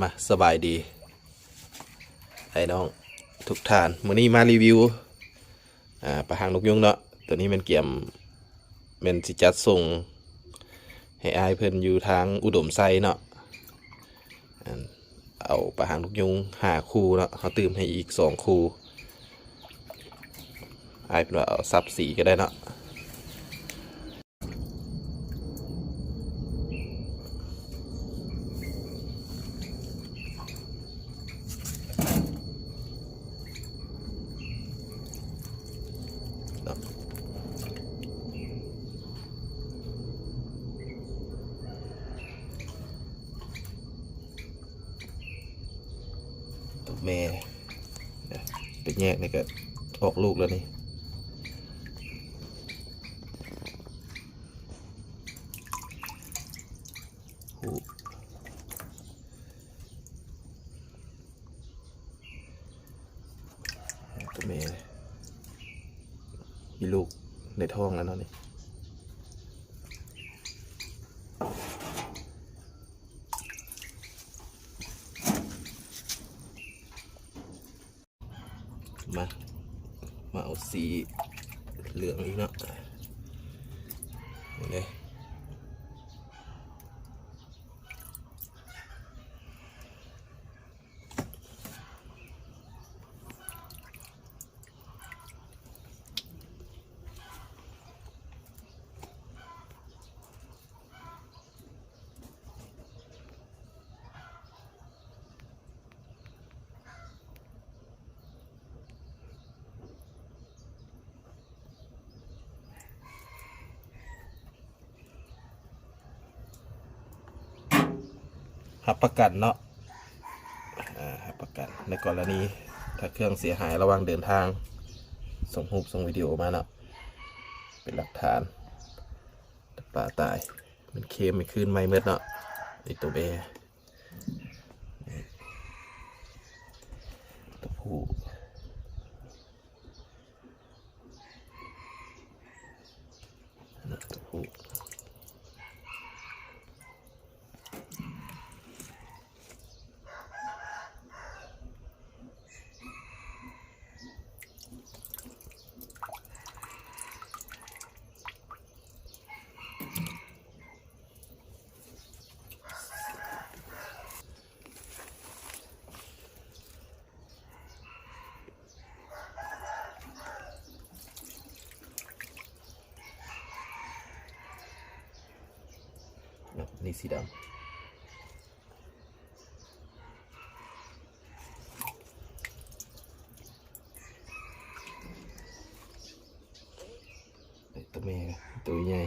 ມາ ສະບາຍດີອ້າຍນ້ອງທຸກທ່ານ, ມື້ນີ້ມາຣີວິວ ອ່າ ປາຫາງນົກຍຸງເນາະ. ໂຕນີ້ແມ່ນກຽມ ແມ່ນຊິຈັດສົ່ງໃຫ້ອ້າຍເພິ່ນຢູ່ທາງອຸດົມໄຊເນາະ. ອັນ ເອົາປາຫາງນົກຍຸງຫ້າຄູ່ເນາະ, ເຮົາຕື່ມໃຫ້ອີກສອງຄູ່. ອ້າຍເພິ່ນວ່າເອົາສັບສີກໍໄດ້ເນາະ. ໂຕແມ່ ໄປແຍກນີ້ກໍອອກລູກແລ້ວນີ້. ໂຕແມ່ມີລູກໃນທ້ອງແລ້ວເນາະນີ້. ມາ ມາເອົາສີເຫຼືອງອີກເນາະ. ນີ້ເດ້. ຮັບປະກັນເນາະ ອ່າ ຮັບປະກັນໃນກໍລະນີຖ້າເຄື່ອງເສຍຫາຍລະຫວ່າງເດີນທາງ. ສົ່ງຮູບ ສົ່ງວິດີໂອມາເນາະ ເປັນຫຼັກຖານ. ປາຕາຍ ມັນເຄມ ມັນຄືນໃໝ່ໝົດເນາະ. ໄອ້ໂຕແມ່ ໂຕຜູ້ ໂຕຜູ້. ນີ້ສີດຳ. ໂຕແມ່ ໂຕໃຫຍ່.